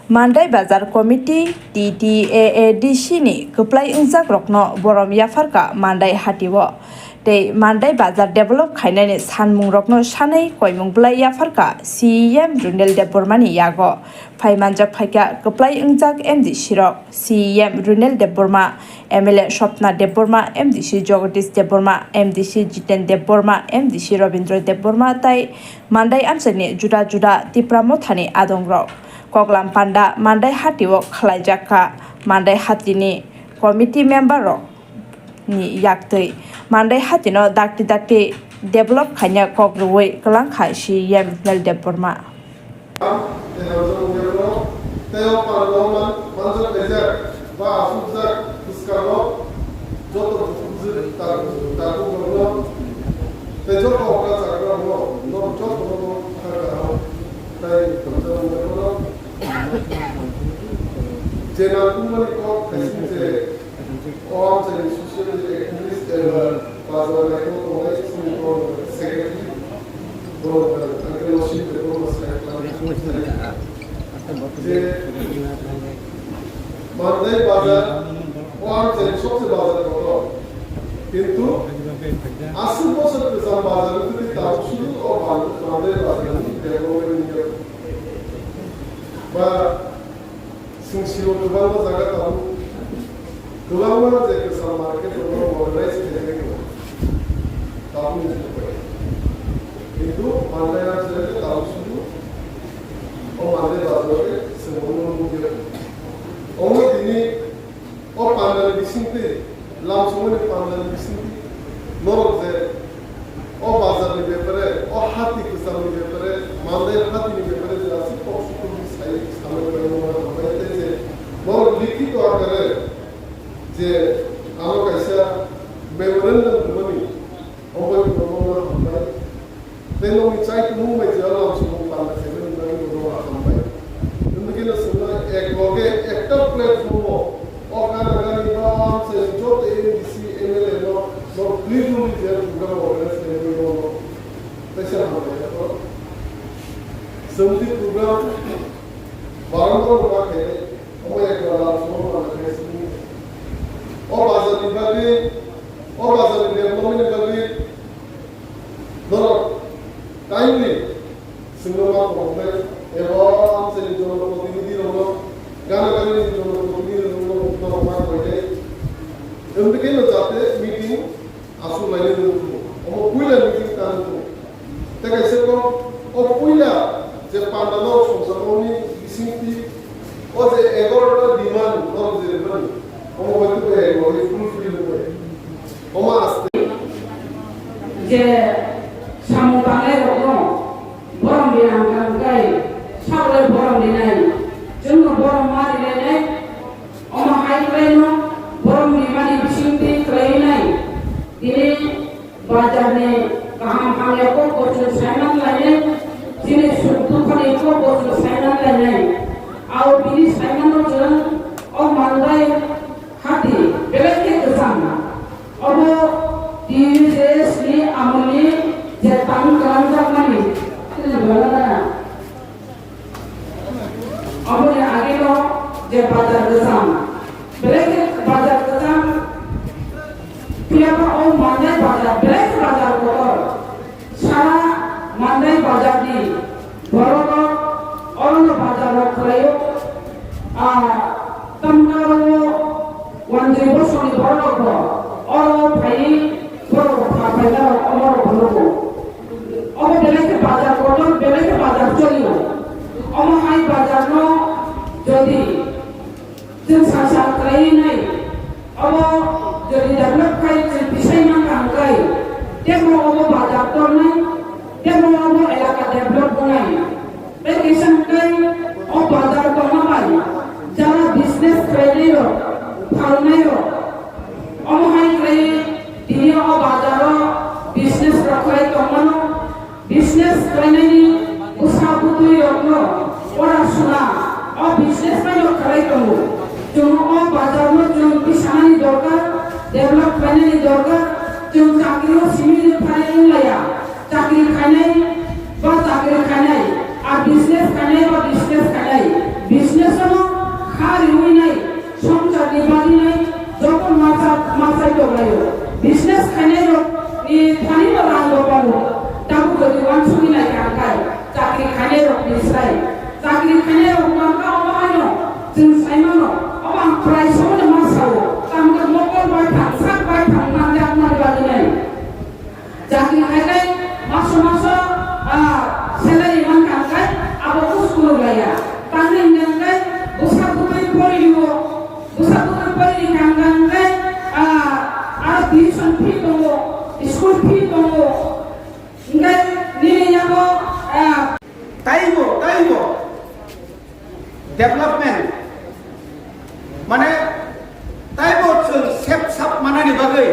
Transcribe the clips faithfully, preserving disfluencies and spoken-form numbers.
Mandai Bazar Committee, T T A A D C ni kwplai wngjakrokno borom yapharkha Mandai hatio tei Mandai Bazar develop khainani sanmungrokno sanwi koimung bwlai yapharkha C E M Runel Debbarmani yago. Phaimanjak phaikha kwplai wngjak M D C rok, C E M Runel Debbarma, M L A Swapna Debbarma, M D C Jagadish Debbarma, M D C Jiten Debbarma, M D C Rabindra Debbarma tei Mandai amchaini juda juda Tipra Mothani adongrok. Koklam panda Mandai hatio khlaijakha. Mandai hatini committee member rok ni yaktwi Mandai hatino dakti dakti develop khaina kok rwui kwlangkha C E M Runel Debbarma. Tei hamjakmung yaphano tei o panda man-, manjak laijak ba achukjak bwskango joto bujwk tar-, tarbukrokno tei joto okra chakrarokno norok jotono bo kha kaham tei hamjakmung yaphano je nangkukmani kok khaising je o amchaini social media activist eba bazar naikok tongnai chini borok secretary borok ang khe losing khe borok sai khlai je Mandai bazar o amchaini sobse bazar kotor kintu aswk bosor kwcham bazar wngtwi tabuk sudu o Mandai bazar ni development ni ba Chwng siro kwbangma jaga tabuk, kwbangma je kwcham market rok modernize khaijak tabuk ni jugo bai. Kintu Mandai amchaini tabuk sudu o Mandai bazar o khe chwng omo nukya. Omo tini o pandani bisingtwi, lamsongmani pandani bisingtwi norok je o bazarni bepare, o hati kwchamni bepare, Mandai hatini bepare je aswk kok sukurwi sai samani bagwi norok hambai tei je norok likhito akare je ano kaisa memorandum rwmani, omo bagwi norokno hambai. Tei nokni chai tumung bai je lamsongmung panda khaimani bagwi bo norok hambai. Hwnwi kheno chwngno ek loge ekta platform o o gana gani ba amchaini joto M D C, M L A no, no twi twi je program organize khaimani bono teisa hambai ya to. Chwngni program barang barang ba khainai, omo ek lamsongmung panda khaimani. O bazarni bagwi, o bazarni development ni bagwi Norok timely chwngno ma tongkhlai eba amchaini jonoprotinidhi rokno, gana ganini jonoprotinidhi rokno norok ma tongkhlai. Wngkhe no jate meeting aswk lainai wngkhe omo puila meeting tang wngkhe. Tei kaisa kok o puila je panda norok songchakmani bisingtwi o je egaroh ta demand norok je rwmani omo bai tei bai fulfill wngkhe. Omo aste. Je samung tangnai rokno borom rinang kang kai, sabolai borom rinai, chwngno borom ma rinai nai, omo hai kwlaino borom rimani bisingtwi kwlai nai. Tini bazarni kaham hamya kok bo chwng saiman lainai, chini suk dukhani kok bo chwng saiman lainai. Ao bini saimanno chwng o manbai Hati, belai khe kwchang. Obo T U J S ni amoni je tang kwlangjakmani, tini belai na. Oboni agino je bazar kwchang, belai khe bazar kwchang. Phiyaba o Mandai bazar, belai khe bazar kotor. Sara Mandai bazarni borok rok orono bazar rok khlaio. Ah, tamni oro wanjwi bosongni borok rok bo oro phaiwi borok rok kha phaina rok omo rok bo nugo. Obo belai khe bazar kotor, belai khe bazar cholio. Omo hai bazar no jodi Chwng sal sal khlaiwi nai, obo jodi develop khai chwng tisai mankha hwnkhe, tebo obo bazar tornai, tebo obo elaka develop wngnai. Tei kisa hwnkhe o bazar tongma bai jara business khlainai rok, phalnai rok, omo hai khlai tini o bazar o business rok khlai tongmano. Business khlainani bwsa bwtwi rokno pora suna o business bai no khlai tongo. Chwng o bazar no chwng tisanani dorkar, develop khlainani dorkar, chwng chakri o simi rwphani wnglaiya, chakri khainai ba chakri khainai, a business khainai ba business khainai. Business-o no kha riwi nai, songchar ni bagwi nai, joto masa, masai tonglaio. Business khainai rok ni thani no rang bo pano. Tabuk jodi wansugwi nai kha kai, chakri khainai rok ni sai. Chakri khainai rok man kha obo haino, chwng sai mano, obo ang prai sono ma sao. Tamo khe mokol bai thang, sak bai thang, man jak man bagwi nai. Chakri khai khai maso maso, ah, salary man kha khai abo kuch kuno laya. Tangwi hwnkha khai bwsa bwtwi poriwo, bwsa bwtwi pori hwnkha khai, ah, aro tuition fee tongo, school fee tongo. Hwnkhe nini yago, ah, taibo, taibo development mane taibo chwng sep sap manani bagwi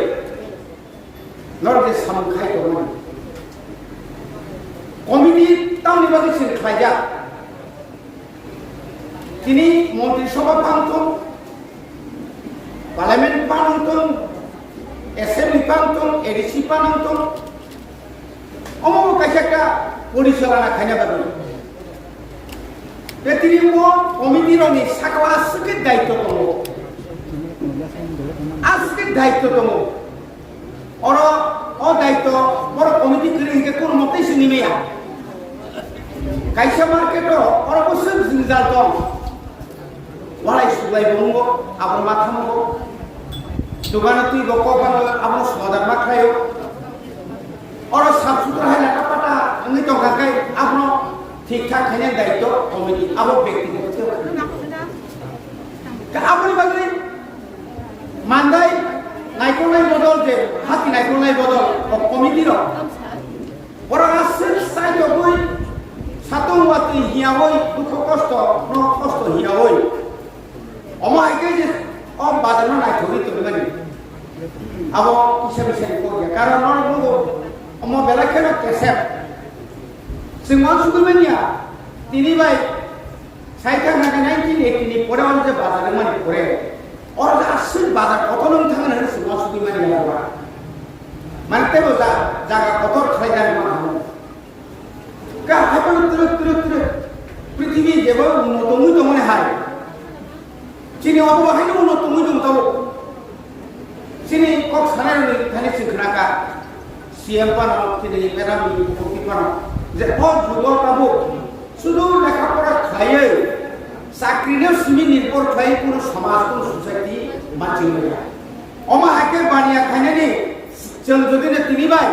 Norok je samung khai tongmani. Committee tamni bagwi chwng khlaijak. Tini Montri Sabha phang thung, Parliament phang thung, Assembly phang thung, A D C phang thung. Omo bo kaisa ekta porichalona khaina bagwi. Tei tini bo committee rokni sakao aswk khe daityo tongo. Aswk khe daityo tongo. Oro o daityo borok committee kwrwi hinkhe kunu moktwi simi maya. Kaisa market o oro bwswk jwngjal tong. Walai suklai bo wngo, abono ma thamogo. Dogano twi bo kok ano abono somadan ma khlaio. Oro sap sutra hai lata pata wngwi tongkha khe abono thik thak khainani daityo committee abo bektigoto khe. Ka aboni bagwi Mandai naikolnai bodol je hati naikolnai bodol o committee rok. Borok aswk sai tongwi satung watwi hiyawi dukhu kosto no kosto hiyawi. Omo hai khe je o bazar no naithogwi tongmani. Abo kisa bisa ni kok ya. Karon no nugo omo belai kheno kesep. Chwng uansugwi manya tini bai Sai thang thang khe nineteen eighty ni pore oro je bazar wngmani pore, oro je aswk bazar kotor wng thang nang sima sugwi mani ya ba. Mane tebo ja-, jaga kotor khlai jani ma hamo. Ka haikhe twrwk twrwk twrwk prithibi jebo unnot wngwi tongmani hai. Chini obo bo haino unnot wngwi tong tabuk. Chini kok sanai rokni thani chwng khna kha, C M phano, chini madam ni mukti phano, je o jugo tabuk sudu lekha pora khlaiwi, chakri no simi nirbhor khlaiwi kunu samaj, kunu society manching maya. Omo hai khe baniya khainani chwng jodi no tini bai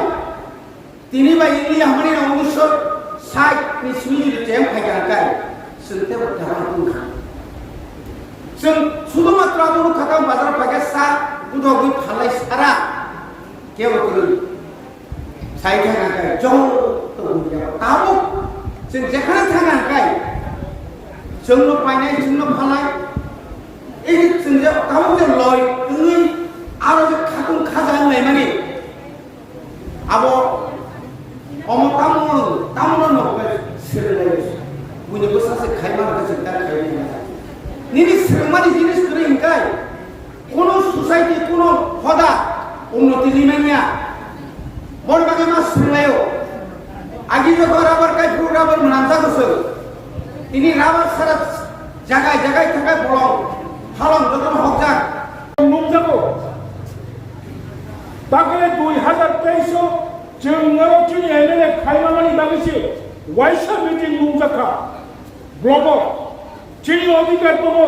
Tini bai India hamani rok unisho sait ni simi jodi cheng phai kha kai, chwng tebo tebo tong kha. Chwng sudu matro abo nuk kha bazar phai khe sa budogwi phalai sara kebo kwrwi. Sai kha kai, joto wngya. Tabuk chwng jekhane thang kha kai, chwngno painai, chwngno phalai. Ei chwng je tabuk je loi wngwi aro je khatung khaja wnglaimani. Abo omo tamo, tamo no no khe swrwnglai. Buini bwsa se khaima khe se ta khai. Nini swrwngmani jinis kwrwi hwnkhe, kuno society, kuno hoda unnoti rimanya. Boni bagwi ma swrwnglaio. Agi joto rubber kai phuru rubber mwnamjago se. Tini rubber sara jagai jagai thakai bolong, halong jotono hokjak. Nukjago. Takle dui hazar teis o chwng norok chini M L A khaimani bagwi se waisa meeting nungjakha. Block o chini odhikar tongo.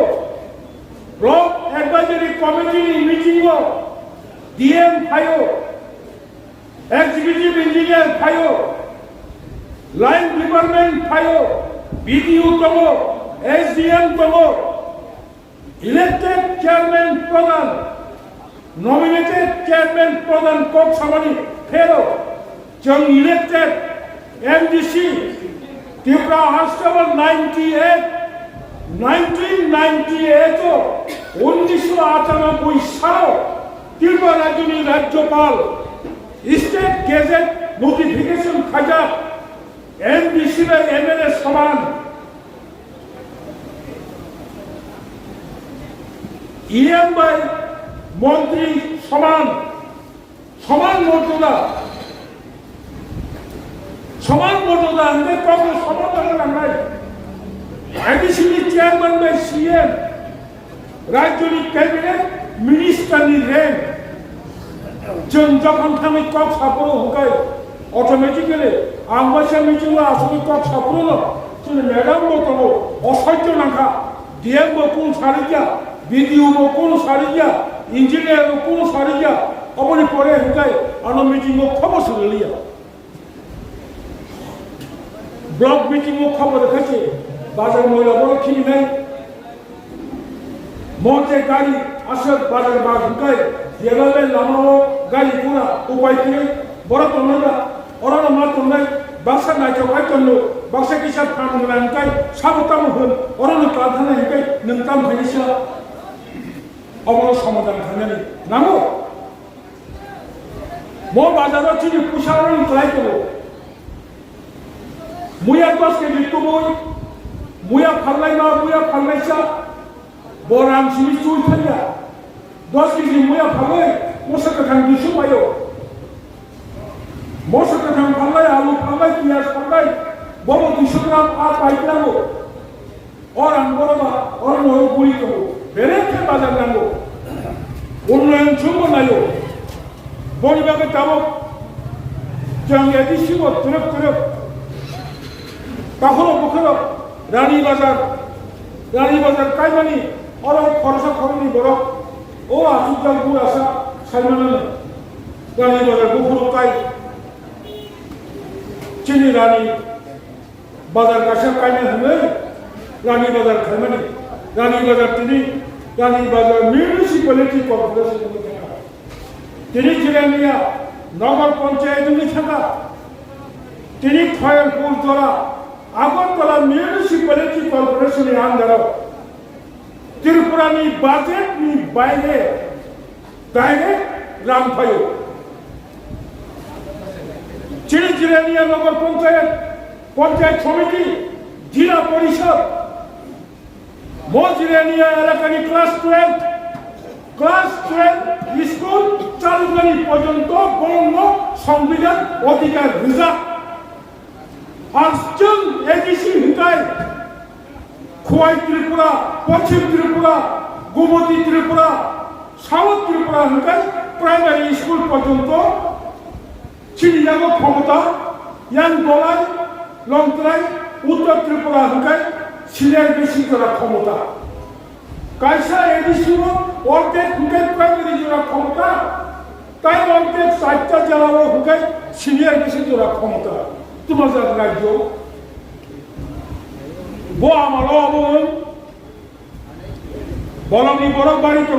Block Advisory Committee ni meeting o D M phaio, Executive Engineer phaio, Line Department phaio, B D O tongo, S D M tongo. Elected chairman pradhan, nominated chairman pradhan kok samani phero, chwng elected M D C, Tripura House Number ninety eight, nineteen ninety eight o, unnisho atanoboi salo Tripura rajyoni Rajyapal State Gazette notification khaijak, M D C bai M L A soman. E M bai montri soman, soman morjoda, soman morjoda hwnkhe kokno soman dana nangnai. A D C ni chairman bai C M, rajyoni cabinet minister ni rank. Chwng jokhon thangwi kok saphuru hwnkhe automatically ang waisa meeting o asugwi kok saphuru no chini madam bo tongo, osaityo nangkha, D M bo kunu sarijak, B D O bo kunu sarijak, engineer bo kunu sarijak, oboni pore hwnkhe ano meeting o khobor swrwliya. Block meeting o khobor khe se bazar moila borok khini nai. Mo je gari aswk bazar ba hwnkhe jeba le lama o gari pura upai khe borok tongnai ba. Oro no ma tongnai baksa naithok ai tongo, baksa kisa phan gwnang hwnkhe sabo tamo hwn, oro no kal thangna hwnkhe nwng tam khaini sa. Obo no somadan khainani nango. Mo bazar o chini pusa rang kwlai tongo. Muya dos kg tubui, muya phalnai ma, muya phalnai sa, bo rang simi chui thangya. Dos kg muya phalnai, moso kwthang duisu mayo. Moso kwthang phalnai, alu phalnai, piyaj phalnai, bobo duisu gram a pai nango. O rang borok ba, o rang o buri tongo. Bere khe bazar nango. Unnayon chwngbo nayo. Boni bagwi tabuk chwng A D C bo twrwk twrwk. Takhoro bukhoro Rani Bazar, Rani Bazar kaimani oro khoroksa khoroknwi borok o achukjak bura sa saimano. Rani Bazar bukhoro kai chini Rani Bazar kaisa kaina hwnwi Rani Bazar khaimani. Rani Bazar tini Rani Bazar Municipality Corporation wngwi thangkha. Tini Jirania Nagar Panchayat wngwi thangkha. Tini Khayanpur jora Agartala Municipality Corporation ni under o Tripura ni budget ni baire direct rang phaio. Chini Jirania Nagar Panchayat, Panchayat Samiti, Jila Parishad, mo Jirania elakani class twelve, class twelve school chaluknani porjonto borokno Songbidan odhikar rijak. Ar chwng A D C hwnkhe Khowai Tripura, Poschim Tripura, Gomoti Tripura, South Tripura hwnkhe primary school porjonto chini yago khomota, yang Dolai, Longtrai, Uttor Tripura hwnkhe senior basic jora khomota. Kaisa A D C o ordek hwnkhe primary jora khomota, tai ordek chaita jora o hwnkhe senior basic jora khomota. Twmajak rajyo. Bo amalo obo wng. Bolongni borok bari